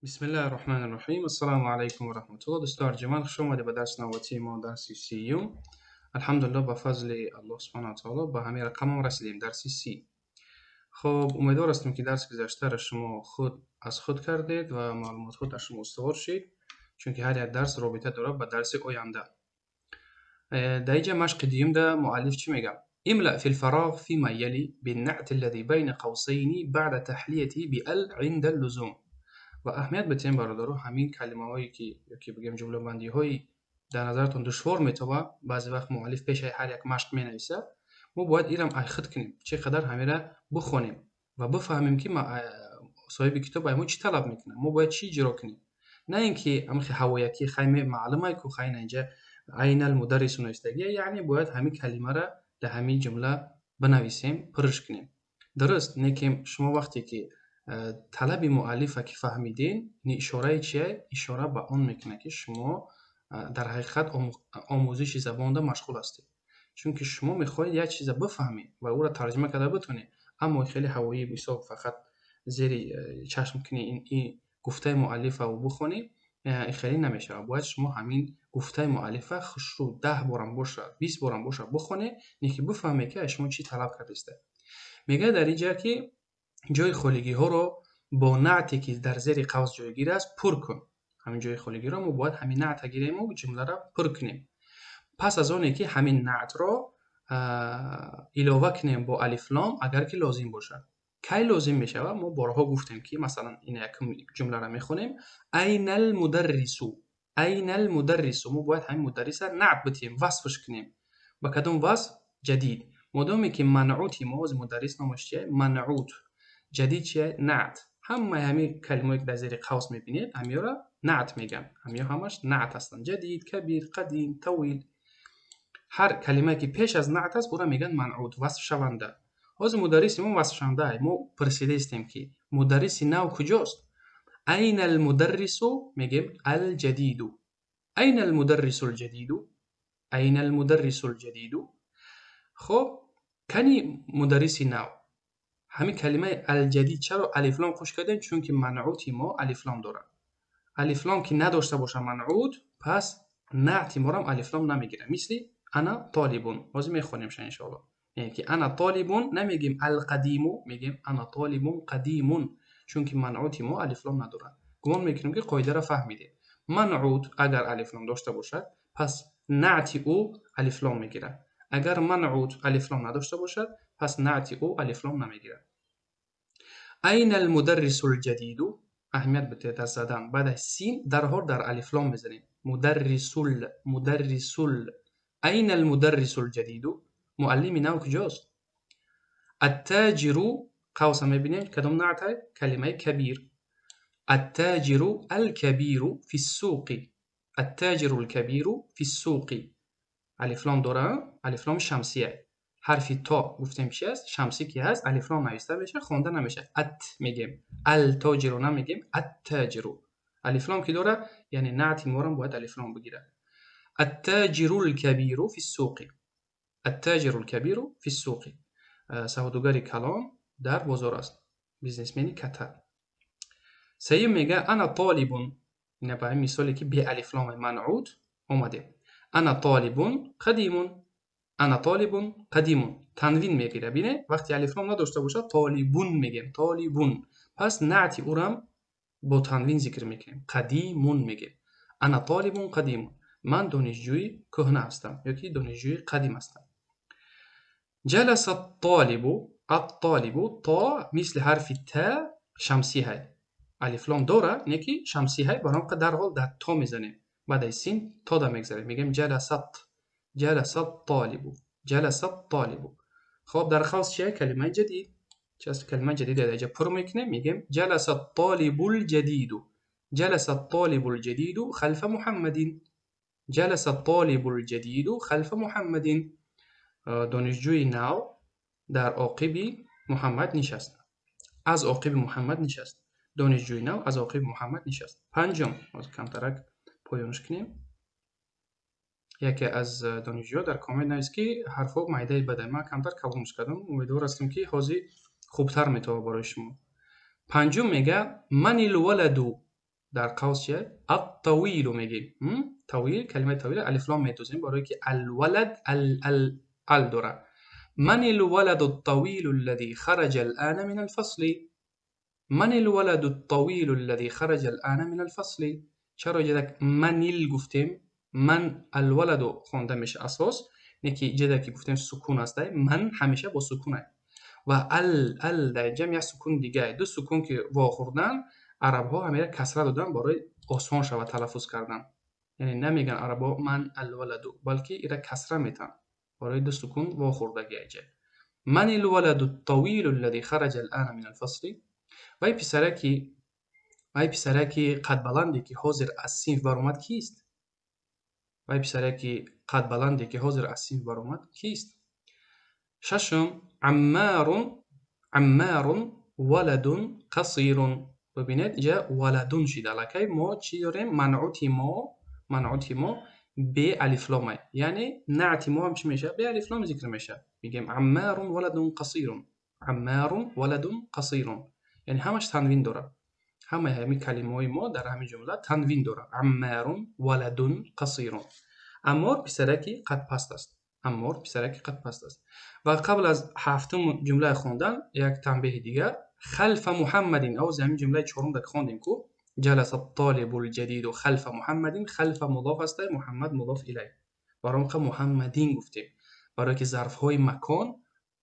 Бисмиллаҳи рраҳмани рраҳим. Ассалому алайкум ва раҳматуллоҳ. Дӯстони арҷманд, хуш омадед ба дарси навбатии мо, дарси 30-юм. Алҳамдулиллоҳ, ба фазли Аллоҳ субҳанаҳу ва таоло ба ҳамин рақамам расидем, дарси 30. Хоб, умедвор ҳастем, ки дарси гузаштаро шумо худ аз худ кардед ва маълумотҳо дар шумо устувор шид, чунки ҳар як дарс робита дорад ба дарси оянда. Дар инҷа машқи дуюмда муаллиф чӣ мегӯяд? املأ في الفراغ فيما يلي بالنعت الذي بين قوسين بعد تحليته بال عند اللزوم. Ва аҳамият битем, бародаро, ҳамин калимаҳое ки ёки бигем ҷумлабандиҳои дар назаратон душвор метобад, баъзе вақт муаллиф пешаи ҳар як машқ менависад, мо бояд инам айхуд кунем, чӣ қадар ҳамира бихонем ва бифаҳмем, ки соҳиби китоб ай мо чӣ талаб мекунад, мо бояд чӣ иҷро кунем. На ин ки ҳамихи ҳавоякӣ хай маълумай ку хай на инҷа айнал мударрису навистагия, яъне бояд ҳамин калимара дар ҳамин ҷумла бинависем, пурш кунем. Дуруст, не ки шумо вақте ки талаби муаллифа ки фаҳмидем, ин ишораи чие? Ишора ба он мекунад, ки шумо дар ҳақиқат омӯзиши забонда машғул ҳастед. Чунки шумо мехоҳед як чиза бифаҳмед ва ӯро тарҷима карда битонед, аммо хеле ҳавоӣ мисол фақат зери чашм кунӣ ин гуфтаи муаллифа бихонӣ, хеле намешавад. Бояд шумо ҳамин гуфтаи муаллифа хушрӯ 10 борам бошад, 20 борам бошад бихонед, не ки бифаҳмед, ки аз шумо чӣ талаб кардааст. Мегӯяд дар инҷа, ки ҷои холигиҳоро бо наъте, ки дар зери қавс ҷойгир аст, пур кун. Ҳамин ҷои холигиро мо бояд ҳамин наъта гирему ҷумларо пур кунем. Пас аз оне ки ҳамин наътро илова кунем бо алифлом, агар ки лозим бошад. Кай лозим мешавад? Мо борҳо гуфтем, ки масалан ин якум ҷумларо мехонем: айнал мударрису. Айнал мударрису, мо бояд ҳамин мударриса наът битиҳем, васфш кунем. Ба кадом васф? Ҷадид. Модоме ки манъути мо, ҳозир мударрис номаш чия? Манъут. Ҷадид чия? Наът. Ҳамаи ҳамин калимаое, ки дар зери қавс мебинед, ҳамиёро наът мегӯянд. Ҳамиё ҳамаш наът ҳастанд: ҷадид, кабир, қадим, тавил. Ҳар калимае, ки пеш аз наът аст, ӯро мегӯянд манъут, васфшаванда. Ҳозир мударриси мо васфшаванда. Мо пурсидаистем, ки мударриси нав куҷост? Айна алмударрису мегӯем, алҷадиду. Айна алмударрису алҷадиду. Айна алмударрису алҷадиду. Хоб, кани мударриси нав? Ҳамин калимаи алҷадид чаро алифлом қӯш кардем? Чунки манъути мо алифлом дорад. Алифлом ки надошта боша манъут, пас наъти морам алифлом намегирад. Мисли ана толибун, ҳозир мехонемша, иншоалло. Яъне ки ана толибун намегем, алқадиму мегем, ана толибун қадимун, чунки манъути мо алифлом надорад. Гумон мекунем, ки қоидаро фаҳмидем. Манъут агар алифлом дошта бошад, пас наъти ӯ алифлом мегирад. Агар манъут алифлом надошта бошад, пас наъти ӯ алифлом намегирад. Айна алмударрису лҷадиду. Аҳамият бидиҳед, дар задан баъд аз син дарҳол дар алифлом мезанем: мударрисул, мударрисул. Айна алмударрису лҷадиду, муаллими нав куҷост? Аттаҷиру, қавса мебинем, кадом наъта? Калимаи кабир. Аттаҷиру алкабиру фи ссуқи. Аттаҷиру лкабиру фи ссуқи. Алифлом дора, алифломи шамсия. Ҳарфи то гуфтем чи аст? Шамсӣ ки ҳаст, алифлом нависта мешавад, хонда намешавад. Ат мегем, алтоҷиру намегем, аттаҷиру. Алифлом ки дора, яъне наъти морам бояд алифлом бигирад. Аттаҷиру лкабиру фи ссуқи. Аттаҷиру лкабиру фи ссуқи, савдогари калон дар бозор аст, бизнесмени ката. Сеюм мега: ана толибун. Ина ба ҳамин мисоле, ки беалифломи манъут омадем. Ана толибун қадимун. Ана толибун қадимун танвин мегирад. Бине, вақте алифлом надошта бошад, толибун мегем, толибун. Пас наъти ӯрам бо танвин зикр мекунем, қадимун мегем. Ана толибун қадимун, ман донишҷӯи кӯҳна ҳастам ёки донишҷӯи қадим ҳастам. Ҷаласа толибу. Аттолибу, то мисли ҳарфи та шамсӣ ҳай, алифлом дора, не ки шамсӣ ҳай, баром дарҳол дар то мезанем, баъд аз син то да мегзарем, мегӯем ҷаласат. Ҷаласа толибу. Ҷаласа толибу. Хоб, дар қавс чия? Калимаи ҷадид. Чи аст калимаи ҷадид? Дар инҷа пур мекунем, мегӯем ҷаласа толибул ҷадиду. Ҷаласа толибул ҷадиду халфа Муҳаммадин. Ҷаласа толибул ҷадиду халфа Муҳаммадин, донишҷӯи нав дар оқиби Муҳаммад нишаст, аз оқиби Муҳаммад нишаст. Донишҷӯи нав аз оқиби Муҳаммад нишаст. Панҷум, камтарак поёнш кунем. Яке аз донишҷӯ дар коммент навист, ки ҳарфҳо майдаи бадай. Ман камтар калонш кардам, умедвор ҳастам, ки ҳозир хубтар метавад барои шумо. Панҷум мега: манил валаду. Дар қавс чия? Ат-тавилу мегем. Тавил, калимаи тавил алифлом медозем, барое ки алвалад ал ал ал дорад. من الولد الطويل الذي خرج الآن من الفصل؟ من الولد الطويل الذي خرج الآن من الفصل؟ چرا ҷада من ال гуфтем? من الولد хонда меша асос, не ки ҷада ки гуфтем сукун аст, ман ҳамеша бо сукун ай ва ал ал дар ҷамъ як сукун дига, ду сукун ки вохӯрдан, арабҳо ҳамеша касра додан барои осон шавад талаффуз кардан. Яъне намеган арабҳо ман алваладу, балки ира касра метан барои ду сукун вохӯрдаги айҷа. من الولد الطويل الذي خرج الآن من الفصل؟ Вай писараки қадбаланде ки ҳозир аз синф баромад, кист? Вай писараки қадбаланде ки ҳозир аз синф баромад, кист? Шашум: عمار، عمار ولد قصير. Бибинед, инҷа ولدٌ шид. Аллакай мо чӣ дорем? Манъути мо бе алифломе, яъне наъти мо ҳам чӣ мешавад? Бе алифлом зикр мешавад. Мегӯем: عمار ولد قصير. عمار ولد قصير, яъне ҳамаш танвин дорад. Ҳамаи ҳамин калимаҳои мо дар ҳамин ҷумла танвин дорад. عمار ولد قصير. Аммор писараки қадпаст аст. Аммор писараки қадпаст аст. Ва қабл аз ҳафтум ҷумлаи хондан як танбеҳи дигар: خلف محمد. Овози ҳамин ҷумлаи чорум дар хондем ку جلس الطالب الجديد خلف محمد. خلف مضاف аст, محمد مضاف إليه. Барои он محمد гуфтем, барое ки зарфҳои макон,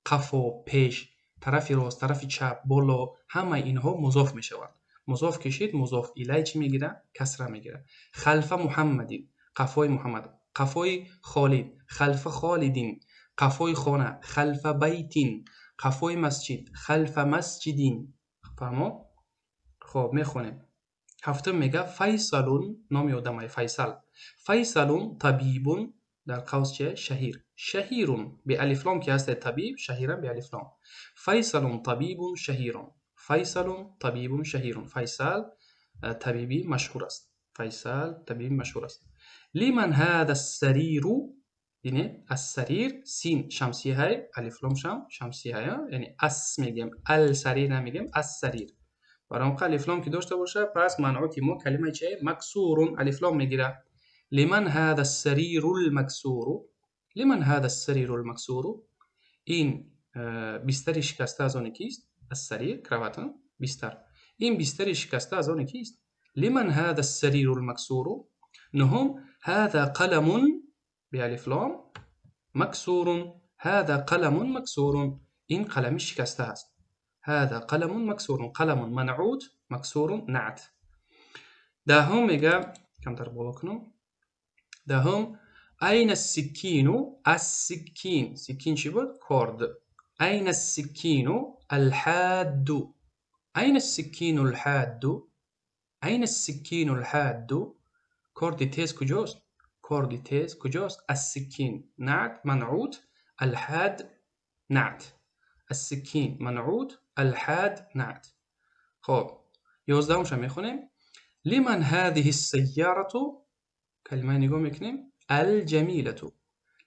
қафо, пеш, тарафи рост, тарафи чап, боло, ҳамаи инҳо музоф мешаванд. Музоф кишид, مضاف إليه чӣ мегирад? Касра мегирад. خلف محمد, қафои Муҳаммад, қафои Холид, خلف خالد, қафои хона, خلف بيت, қафои масҷид, خلف مسجد. Фаҳмо? Хоб, мехонем. Ҳафтум мега: فيصل, номи одамай Файсал. فيصل طبيب, дар қавс чия? شهير. شهير бе алифлом ки ҳаста طبيب, شهير ам бе алифлом. فيصل طبيب شهير. فيصل طبيب شهير. Файсал табиби машҳур аст. Файсал табиби машҳур аст. لمن هذا السرير؟ Бинед, السرير син шамсиҳай, алифломшам шамсиҳай, яъне ас мегем, السرير намегем, السرير. Барои он алифлом ки дошта боша, пас манъути мо калимаи чие? مكسور, алифлом мегирад. لمن هذا السرير المكسور؟ لمن هذا السرير المكسور؟ Ин бистари шикаста аз оне кист? السرير кровать, бистар. Ин бистари шикаста аз оне кист? لمن هذا السرير المكسور؟ نهم: هذا قلم بألف لام مكسور. هذا قلم مكسور. Ин қалами шикаста аст. هذا قلم مكسور. قلم منعوت, مكسور نعت. Даҳум мега, камтар боло кунам. Даҳум: أين السكين؟ السكين, سكين чӣ буд? Корд. أين السكين الحاد؟ أين السكين الحاد؟ أين السكين الحاد؟ Корди тез куҷост? Корди тез куҷост? السكين نعت, منعوت, الحاد نعت. السكين منعوت, الحاد نعت. Хоб, 11-умша мехонем. لمن هذه السيارة؟ Калимаи нигоҳ мекунем: الجميلة.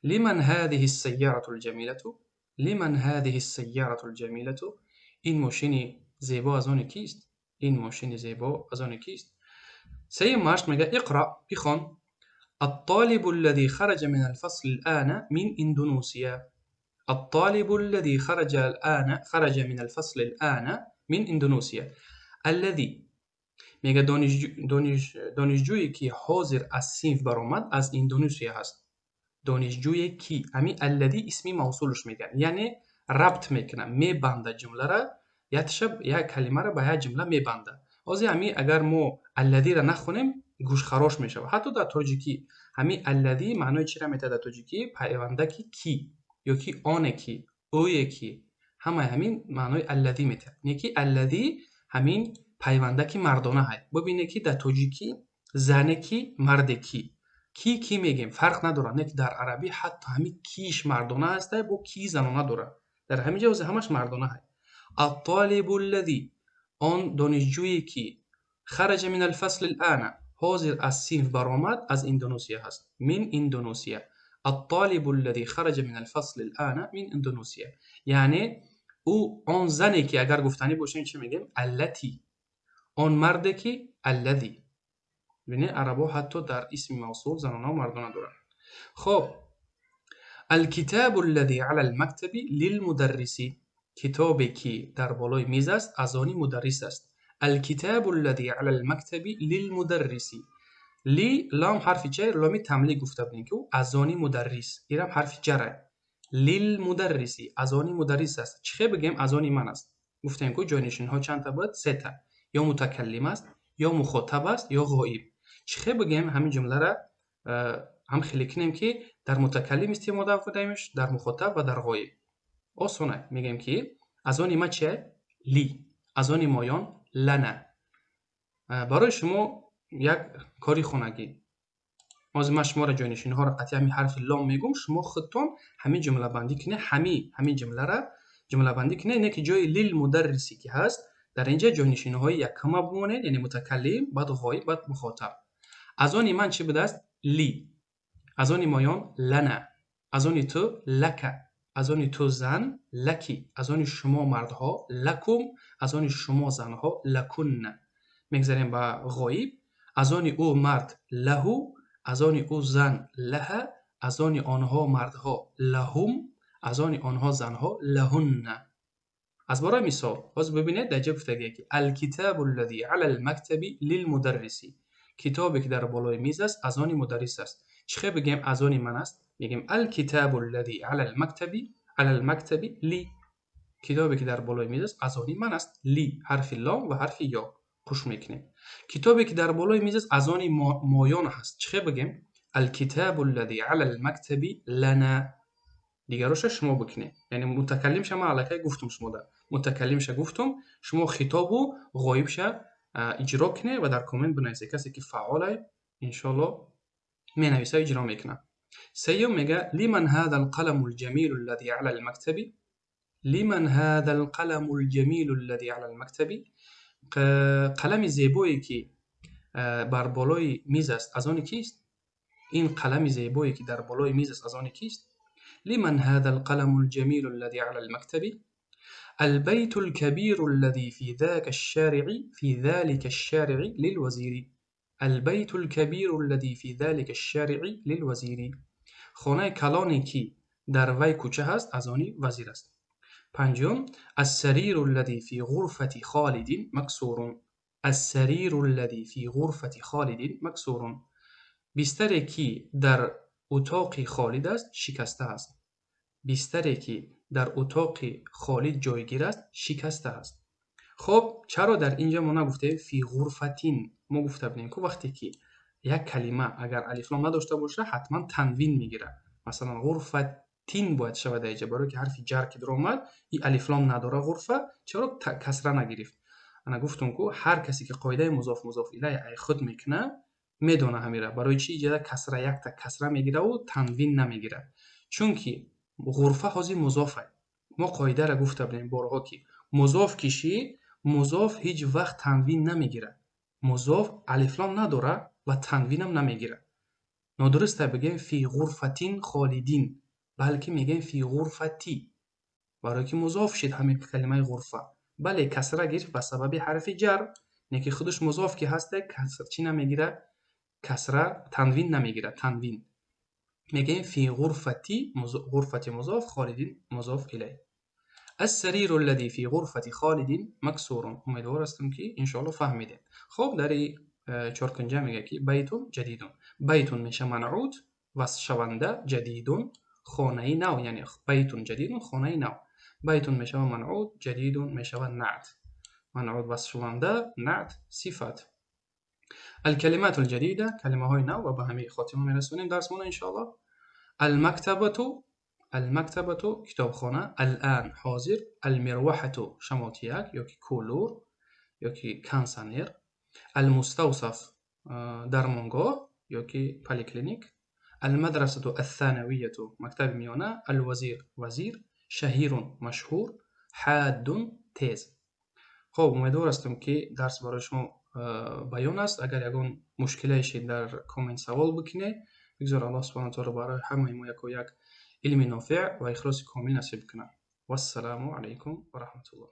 لمن هذه السيارة الجميلة؟ لمن هذه السيارة الجميلة؟ Ин мошини зебо аз оне кист? Ин мошини зебо аз оне кист? Сеюм машқ мега: اقرأ, бихон. الطالب الذي خرج من الفصل الآن من إندونيسيا. الطالب الذي خرج الآن خرج من الفصل الآن من إندونيسيا. الذي мега донишҷӯе ки ҳозир аз синф баромад, аз Индонезия ҳаст. Донишҷӯе ки, ҳамин الذي исми мавсулаш мегӯянд, яъне рабт мекунад, мебандад ҷумлара, якташа як калимаро ба як ҷумла мебандад. Ҳозир ҳамин агар мо الذي ра нахонем, гӯшхарош мешавад. Ҳатто дар тоҷикӣ ҳамин الذي маънои чиро метавад дар тоҷикӣ? Пайвандаки ки ё ки оне ки, ӯе ки, ҳамаи ҳамин маънои الذي метавад. Не ки الذي ҳамин пайвандаки мардона ҳай. Бибинед, ки дар тоҷикӣ зане ки, марде ки, ки ки мегем, фарқ надорад. Не ки дар арабӣ ҳатто ҳамин киш мардона ҳаста, бо ки занона дорад. Дар ҳамин ҷо ҳамаш мардона ҳай. الطالب الذي, он донишҷӯе ки, خرج من الفصل الآن, ҳозир аз синф баромад, аз Индонезия ҳаст. من إندونيسيا. الطالب الذي خرج من الفصل الآن من إندونيسيا. Яъне ӯ он зане ки агар гуфтанӣ бошем, чӣ мегем? التي. Он марде ки, الذي. Бибинед, арабҳо ҳатто дар исми мавсул занона ва мардона доранд. Хоб, алкитабу аллади ала алмактаби лилмударриси. Китобе ки дар болои миз аст, аз они мударрис аст. Алкитабу аллади ала алмактаби лилмударриси. Ли лом ҳарфи ча? Ломи тамлик гуфта будем, ки аз они мударрис. Ирам ҳарфи ҷара. Лилмударриси, аз они мударрис аст. Чӣ хел бигем аз они ман аст? Гуфтем, ку ҷойнишинҳо чандта буд? Сета. Ё мутакаллим аст, ё мухотаб аст, ё ғоиб. Чӣ хел бигем ҳамин ҷумлара, ҳам хеле кунем, ки дар мутакаллим истифода кунемш, дар мухотаб ва дар ғоиб? Осона. Мегӯем, ки аз они ма чия? Ли. Аз они моён лана. Барои шумо як кори хонагӣ. Ҳозир ман шуморо ҷойнишинҳоро қатъи ҳамин ҳарфи лом мегӯм, шумо худтон ҳамин ҷумлабандӣ кунед, ҳамин ҷумлара ҷумлабандӣ кунед, не ки ҷои лилмударриси ки ҳаст, дар инҷа ҷойнишинҳои якума бимонед, яъне мутакаллим, баъд ғоиб, баъд мухотаб. Аз они ман чӣ будааст? Ли. Аз они моён лана. Аз они ту лака. Аз они ту зан лаки. Аз они шумо мардҳо лакум. Аз они шумо занҳо лакунна. Мегзарем ба ғоиб. Аз они ӯ мард лаҳу, аз они ӯ зан лаҳа, аз они онҳо мардҳо лаҳум, аз они онҳо занҳо лаҳунна. Аз барои мисол, ҳозир бибинед, дар ҷо гуфтагие, ки алкитабу аллади ала алмактаби лилмударриси. Китобе ки дар болои миз аст, аз они мударрис аст. Чӣ хел бигем аз они ман аст? Мегем алкитабу аллади ала алмактаби ли. Китобе ки дар болои миз аст, аз они ман аст. Ли, ҳарфи лом ва ҳарфи ё қуш мекунем. Китобе ки дар болои миз аст, аз они моён ҳаст. Чӣ хел бигем? Алкитабу аллади ала алмактаби лана. Дигароша шумо бикунед. Яъне мутакаллимша ман аллакай гуфтум шумода. Мутакаллимша гуфтум, шумо хитобу ғоибша иҷро кунед ва дар коммент бинависед. Касе ки фаъолай, иншоалло, менависа, иҷро мекунад. Сеюм мега: лиман ҳада алқаламу алҷамилу аллади ала алмактаби? Лиман ҳада алқаламу алҷамилу аллади ала алмактаби? Қалами зебое ки бар болои миз аст, аз они кист? Ин қалами зебое ки дар болои миз аст, аз они кист? Лиман ҳада алқаламу алҷамилу аллади ала алмактаби? البيت الكبير الذي في ذاك الشارع في ذلك الشارع للوزير. البيت الكبير الذي في ذلك الشارع للوزير. хонаи калоне ки дар вай кӯча ҳаст, аз они вазир аст. Панҷум: السرير الذي في غرفة خالد مكسور. السرير الذي في غرفة خالد مكسور. Бистаре ки дар утоқи Холид аст, шикаста аст. Бистаре ки дар утоқи Холид ҷойгир аст, шикаста аст. Хоб, чаро дар ин ҷо мо нагуфтем фи ғурфатин? Мо гуфта будем, ку вақте ки як калима агар алифлом надошта боша, ҳатман танвин мегирад. Масалан, ғурфатин бояд шавад дар инҷа, барое ки ҳарфи ҷар ки даромад, и алифлом надора ғурфа, чаро касра нагирифт? Ана гуфтум, ку ҳар касе ки қоидаи музоф музоф илай ай худ мекунад, медона ҳамира. Барои чӣ иҷода касра, якта касра мегираву танвин намегирад? Чунки ғурфа ҳозир музофа. Мо қоидаро гуфта будем борҳо, ки музоф кишид, музоф ҳеҷ вақт танвин намегирад. Музоф алифлом надорад ва танвинам намегирад. Нодуруста бигем фи ғурфатин холидин, балки мегӯем фи ғурфати, барое ки музоф шид ҳамин калимаи ғурфа. Бале, касра гирифт ба сабаби ҳарфи ҷар, не ки худаш музоф ки ҳаста, чӣ намегирад? Касра, танвин намегирад. Танвин мегӯем фи ғурфати, ғурфати музоф, холидин музоф илай. السرير الذي في غرفة خالد مكسور. Умедвор ҳастам, ки иншоалло фаҳмидем. Хоб, дар чоркунҷа мега, ки байтун ҷадидун. Байтун меша манъут, васфшаванда, ҷадидун хонаи нав, яъне байтун ҷадидун, хонаи нав. Байтун мешава манъут, ҷадидун мешава наът. Манъут васфшаванда, наът сифат. الكلمات الجديدة, калимаҳои нав, ва ба ҳамин хотима мерасонем дарсмона, иншоалло. المكتبة, المكتبة китобхона, الآن ҳозир, المروحة шамотияк ёки кулур ёки кондитсионер, المستوصف дармонгоҳ ёки поликлиник, المدرسة الثانوية мактаби миёна, الوزير вазир, شهير машҳур, حاد тез. Хоб, умедвор ҳастам, ки дарс барои шумо баён аст. Агар ягон мушкилае шид, дар коммент савол бикунед. Бигзор Аллоҳ субҳана таоло барои ҳамаи мо яко як илми нофеъ ва ихлоси комил насиб кунад. Вассалому алайкум ва раҳматуллоҳ.